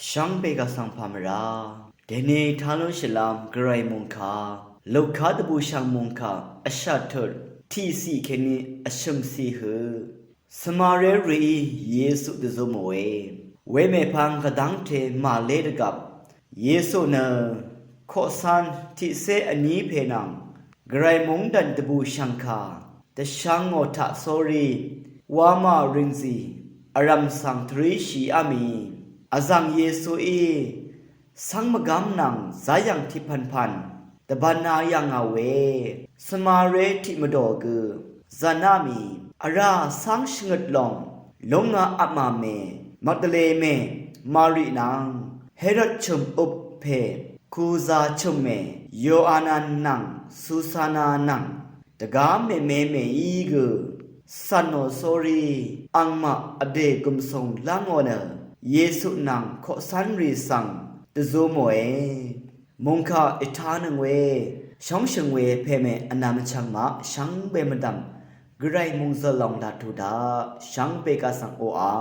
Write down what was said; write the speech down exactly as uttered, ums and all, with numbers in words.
Shvngbe gvsvng pà mvrá dèní taq lúnshìlv́m Gvray mòngkà Luka dvbùshv̀ng mòngkà vshvt tut tiqciq kèní vshø̀m ciq høq svmaré rìí Yesu dvzumòe. Wemèpvng gvdv́ngte màlé dvgvp Yesu nø koqcv́n tiqcé vní pè nvng Gvray mungdv̀n dvbùshv̀ngkà dvshvngò taq sórí wamà rìngzì vrv̀m svng tvríshìá mì vzv̀ng Yesuí cv́ng mvgv́m nvng záyv̀ng tiqpv̀npv̀n dvbvna yv̀ngà we svmaré tiqmvdò gø zv̀ná mì vrá cáng shvngøt lòng lúngá apmàmè Magdale mè Mari nvng Herod chø̀m up pè Kuza chø̀mmè Yoanan nvng Susana nvng dvgá mèmè mèí gø cv̀nò sórí angmaq vdè gùmsùng lv́ngò nø Yesu nvng koqcv́nrì svng dvzumòe. Mòngkà ètánøng we shóngshø̀ng we pèmè vnvm vchvng maq shvngbe mvdv̀m Gvray mòngzø̀l lòng daq tuq daq shvngbe gvsvng oqà.